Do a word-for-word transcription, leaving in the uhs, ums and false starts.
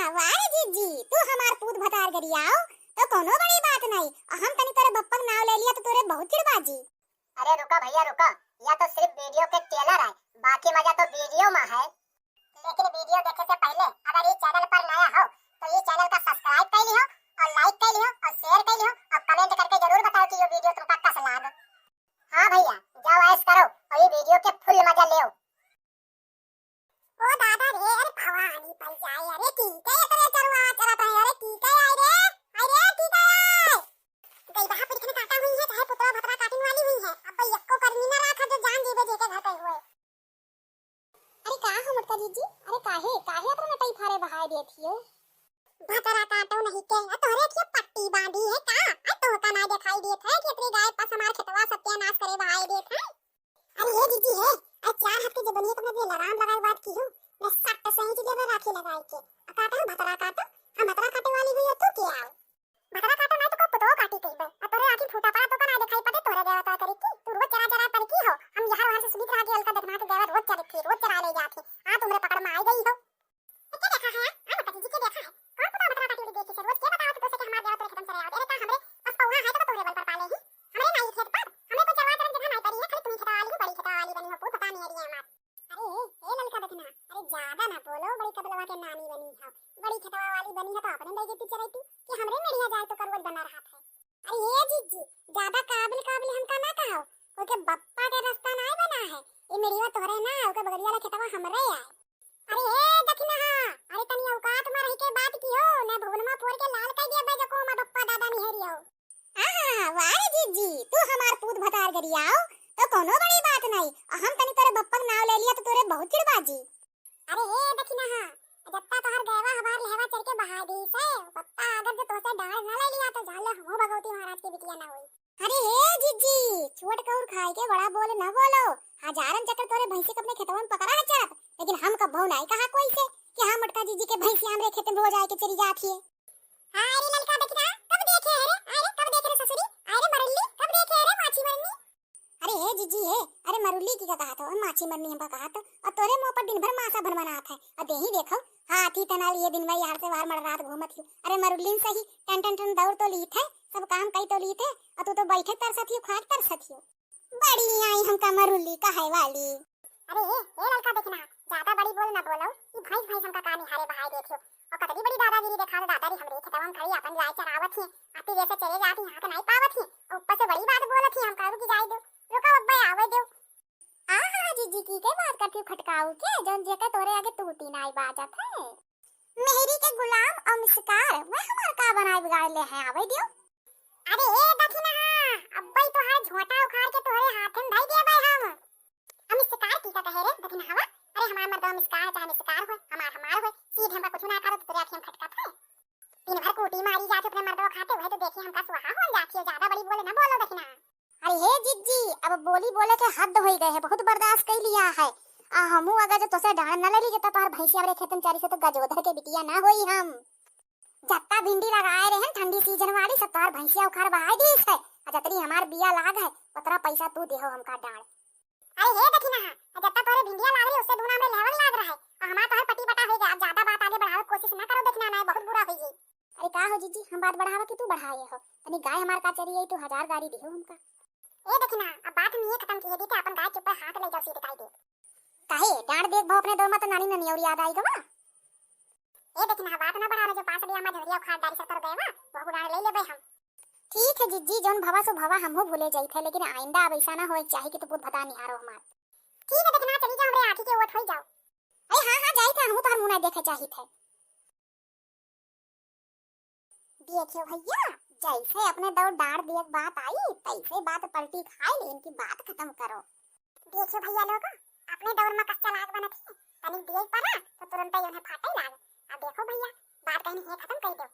वाह रे जीजी, तू हमार पूत भतार गरियाओ तो कोनो बड़ी बात नहीं। हम तनी तोरे बप्पा के नाव ले लिया तो तोरे बहुत चिढ़ बाजी। अरे रुका भैया रुका, या तो सिर्फ वीडियो के ट्रेलर है, बाकी मजा तो वीडियो में है। लेकिन वीडियो देखे से पहले अगर ये चैनल पर नया हो तो ये चैनल का सब्सक्राइब कर लियो और लाइक कर लियो और शेयर कर लियो और कमेंट करके जरूर बताओ कि ये वीडियो तुमका कस लाग। हाँ भैया, जाओ ऐश करो और ये वीडियो के फुल मजा लेओ। ओ दादा रे, अरे भवानी पर जाए, अरे ठीक है, इतने चरुआ चरत है, अरे ठीक है, आई रे, आई रे, ठीक है, आई। गई बहा पर इतने काटा हुई है, चाहे पुतवा भतरा काटिन वाली हुई है, अब भाई यक्को कर्मी ना रखा जो जान जीवे जेके घर पे हुए। अरे का हो मोटका जीजी, अरे काहे, काहे अतना नटई फारे बहाए देत हियो? भतरा काटो नहीं के, आ तोहरे के पट्टी बांधी है का? आ तोहका ना दिखाई देत है कि इतनी गाय पस हमार खेतवा सत्यानाश करे बहाए देत है? अरे हे जीजी हे, आ चार हाथ के जबनिया तुमने दिल आराम लगाए बात की हो, मैं सट से ही चीजें राखी लगाए के, आ काटा हम भतरा काटो, हम भतरा काटे वाली हुई हो, तू के आओ? भतरा काटो नहीं तो को पुतवा काटी कही बे, आ तोरे आँखी फूटा पड़ा तो का ना दिखाई पड़े तोरे देवता करे की, तू रोज चरा चरा पर की हो, हम यहाँ वहाँ से सुनित रहा के अलका देखना के देवर रोज चरित थी, रोज चरा ले जाती, आ तुमरे पकड़ में आई गई हो। तो क्या देखा है? हाँ, मोटका जीजी, क्या देखा है? कौन पुतवा भतरा काटी वाली देखी से? रोज के बताओ तो दोस्त के हमार देवा तोरे खत्म चले आवत। अरे का हमरे बस पौना है तो तोरे बल पर पाले ही। हमरे नाई खेत पर, हमरे को चलवा करन जगह नाई पड़ी है, खाली तुम्ही खेतवा वाली, बड़ी खेतवा वाली बनी हो, पूत बता नहीं रही है हमार। अरे, ए ललका देखना, अरे ज्यादा ना बोलो, बड़ी कबलवा के नानी बनी हो, बड़ी खेतवा वाली बनी है तो अपने बेइज्जती चलाई तू कि हमरे मेड़िया जाए तो का रोज बना रहा है। अरे ये जीजी, ज्यादा काबिल काबिल हमका ना कहो, ओके बप्पा के रास्ता ना बना है, ये मेड़िया तोहरे ना, ओके बगलिया वाला खेतवा हमरे आए। अरे ए दखिनहा, अरे तनी औकात में रह के बात किहो, न भुवनमा फोर के लाल कर दिया बे जको मा बप्पा दादा निहरी हो। आहा, वाह रे जीजी, तू हमार पूत भतार गरियाओ तो कोनो बड़ी बात नहीं। हम तनी तोरे बप्पा के नाव ले लिया तो तोरे बहुत चिढ़ बाजी। अरे ए दखिनहा, जत्ता तोहर गैवा हमार लेहवा चढ़ के बहा दी से, बप्पा अगर जो तोसे डांड ना ले लिया तो जान ले हमहू भगवती महाराज के बिटिया ना होई। अरे हे जीजी, छोट कौर खाए के बड़ा बोल न बोलो। हजारन चक्कर तोरे भैंसी के अपने खेतवा में पकड़ा है चरत, लेकिन हम कभो नाई कहा कोई से कि हाँ मोटका जीजी के भैंसी हमरे खेत में रोज आए के चरी जात हिए। हाँ, अरे ललका देखना, कब देखे है रे? अरे कब देखे रे ससुरी? अरे मरली, कब देखे है रे माछी मरनी? अरे हे जीजी हे, अरे मरुली की का कहा था, माछी मरनी हमका कहा था, और तोरे मुंह पर दिन भर मासा भनभनात है, और देही देखो, हाथी तना लिए दिन भर यार से बाहर मड़ रात घूमत ही। अरे मरुलिन सही, टन टन टन दौड़ तो लीत है, सब काम कई तो लीत है, और तू तो बैठे तरसत ही, खाट तरसत ही। बड़ी आई हमका मरुली कहे वाली। अरे ए, ए ललका देखना, ज्यादा बड़ी बोल ना बोलो, ई भैंस भैंस हमका का निहारे बहाए देत हो। और कतनी बड़ी दादागिरी देखा दे दादा रे, हमरे खेतवा में खड़ी अपन गाय चरावत ही, आती जैसे चले जाती, यहाँ के नहीं पावत ही, और ऊपर से बड़ी बात बोलत ही, हमका रुकी जाए दो, रुका अब्बे आवे दो। आहा, जीजी की के बात करती खटकाऊ के, जौन जेके तोरे आगे तू तीन आई बाजत है। मेहरी के गुलाम अमिष्कार, वह हमार का बनाए बिगाड़ ले हैं, आवे दियो। अरे ए दखिनहा, अब्बई तोहार झोंटा उखाड़ के तोहरे हाथे में धई दिया भाई हम। अमिष्कार की का कहे रे दखिनहवा? अरे हमार मर्दवा अमिष्कार चाहे अमिष्कार हो, हमार हमार हो, सीध हमका कुछ ना करो तो तोरे आँखी में खटकत है। दिन भर कूटी मारी जात अपने मर्दवा खाते हुए तो देखी हमका सुहा हो जाती है, ज्यादा बड़ी बोले ना बोलो दखिनहा। अरे हे जिज्जी, अब बोली बोले के हद होई गए है, बहुत बर्दाश्त कर लिया है। आ हमू अगर जो तोसे डांड न ले ली जता तोहर भैंसी हमरे खेतन चारी से तो गजोधर के बिटिया ना होई हम। जत्ता भिंडी लगाए रहे हैं ठंडी सीजन वाली, सब तोहर भैंसिया उखाड़ बहाई दीस है। आ जतनी हमार बिया लाग है, उतना पैसा तू देहो हमका डांड। अरे हे दखिनहा, जत्ता तोहरे भिंडिया लाग रही उससे दूना हमरे लेवल लाग रहा है। और हमार तोहर पटी बटा होई गया, अब ज्यादा बात आगे बढ़ावे कोशिश ना करो दखिनहा, नहीं बहुत बुरा होई। अरे का हो जीजी, हम बात बढ़ावा कि तू बढ़ाए हो? तनी गाय हमार का चरी आई, तू हजार गारी दिहो हमका। ए दखिनहा, अब बात हम ये खत्म किए दी कि अपन गाय के ऊपर हाथ ले जाओ सीध काई दे। काहे? डांड देख भाव अपने दौर में तो नानी ननियौर याद आई गवा। ए दखिनहा, बात ना बढ़ावे, जो पास दिया हमार झगड़िया उखाड़ डारी सतर गए वा, वहु डांड ले लेबे हम। ठीक है जीजी, जौन भवा सो भवा हमहू भूले जाइत है, लेकिन आइंदा अब ऐसा ना होए चाहे कि तू पूत भता निहारो हमार। ठीक है दखिनहा, चली जाओ, हमरे आँखी के ओट होई जाओ। अरे हाँ हाँ, जाइत है, हमहू तोहर मुंह ना देखे चाहित है। देखियो भैया, जैसे अपने दौर डांड दिए के बात आई, तैसे बात पलटी खाए ले, इनकी बात खत्म करो। देखियो भैया लोग, अपने दौर में कच्चा लाग बनत ही, तनिक दिए पड़ा तो तुरंत ही उन्हें फाटे लाग। अब देखो भैया, बात कहीं ये खत्म कर दो,